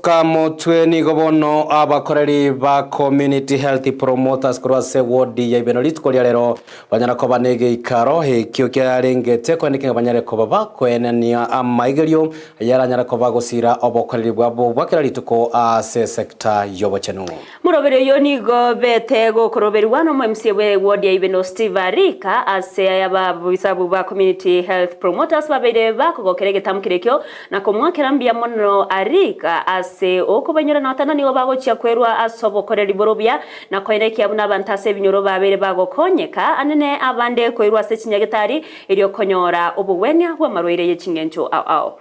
Togosuka motwe nigo bono abakoreri ba Community Health Promoters korwa ase ward ya Ibeno rituko ria rero banyara koba negeikaro ekio kiarengete koeneki ng'a banyare koba bakoenania amaigerio ayaranyare koba gosira obokoreri bwabo bwa kera rituko ase esecta y'obochenu. Moroberi oyio nigo bete gokoroberigwa nomo-MCA bwe ward ya Ibeno Steve Arika ase aya ababisabu ba Community Health Promoters babeire bakogokera egetamkire ekio na komwakera mbuya mono Arika ase okobainyora na gotana nigo bagochia kwerwa ase obokoreri bore obuya na koenekia buna abanto ase ebinyoro babeire bagokonyeka anene abande koirwa ase chinyagetari erio konyora obogwenia bw'amarwaire ye ching'encho ao ao.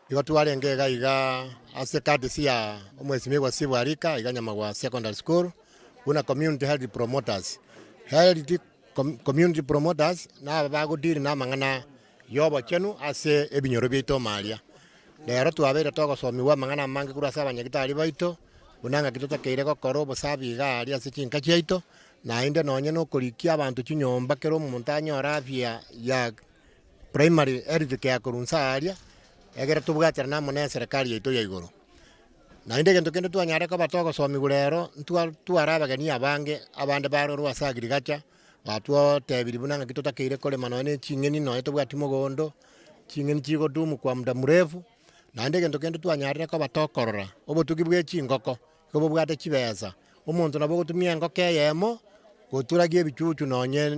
Igo twarenge iga iga ase courtesy ya omwesimigwa Steve Arika iga Nyamagwa Secondary School buna community health promoters. Health community promoters naba bago deal na amang'ana y'obochenu ase ebinyoro biaito ime aria. Rero twabeire togosomigwa amang'ana amange korwa ase abanyagitari baito, buna ng'aki totakeire gokora obosabi iga aria ase chinka chiaito, naende nonye na okorikia abanto chinyomba kera omonto anyore afya ya primary health care korwa inse aaria, egere tobwaterane amo na eserekari yaito ya igoro. Naende egento kende twanyare koba togosomigwa rero, ntwa tware abageni abange, abande barorwa ase agriculture, batwotebirie buna ng'aki totakeire korema nonye na ching'eni nonye tobwati mogondo, ching'eni chigodumu kwa muda mrefu, naende egento kende twanyarire koba tokorora, obotugi bwa echingoko, igo bobwate chibesa, omonto nabo ogotumia engoko eyemo, goturagia ebichuchu nonye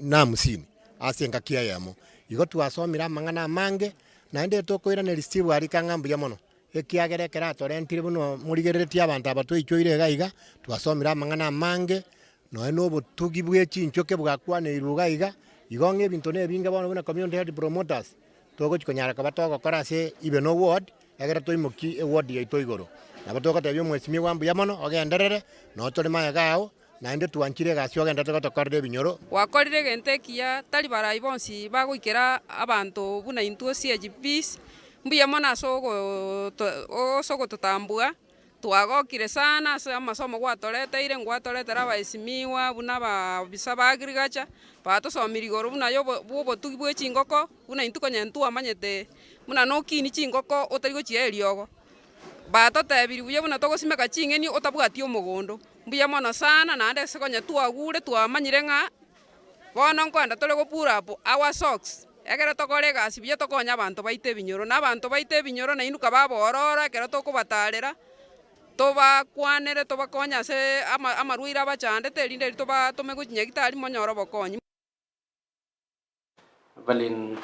na hamsini, ase engaki eyemo. Igo twasomire amang'ana amange, naende tokoiraneria Steve Arika ng'a mbuya mono, ekiagera ekero atorentire buna morigereretie abanto aba twaichoire iga iga, twasomire amang'ana amange, Nonya nobotugi bwe chinchoke bwakwaneirwe iga iga, igo ng'a ebinto nebinge bono buna community health promoters, togochi konyara koba togokora ase even oward, egere toimokie eward yaito igoro. Nabo togotebia omwesimigwa mbuya mono, ogenderere, noo tore magega ao, naende twanchire egasi ogenderete gotokorera ebinyoro. Gwakorire egento ekiya, tari barai bonsi bagoikera abanto buna intwe CHPs, mbuya mono ase ase ogototambua. Twagokire sana ase amasomo gwatoreteire, ngwatoretera abaesimigwa buna abaofisa ba agriculture, batosomirie igoro buna ya obo bwa obotugi bwe chingoko, buna intwe konya ntwamanyete buna nokinia chingoko otari gochia eriogo. Batotebirie buya buna togosimeka ching'eni otabwati omogondo, mbuya mono sana naende ase konya twagure twamanyire ng'a Bono nkoenda tore go pull up our socks, ekero tokore egasi buya tokonye abanto baito ebinyoro, na abanto baito ebinyoro nainwe kabe abororo ekero tokobatarera, tobakwanere tobakonye ase ama amarwaire abachandete erinde eri tobatome gochia nyagetari monyore obokonyi. Evelyn.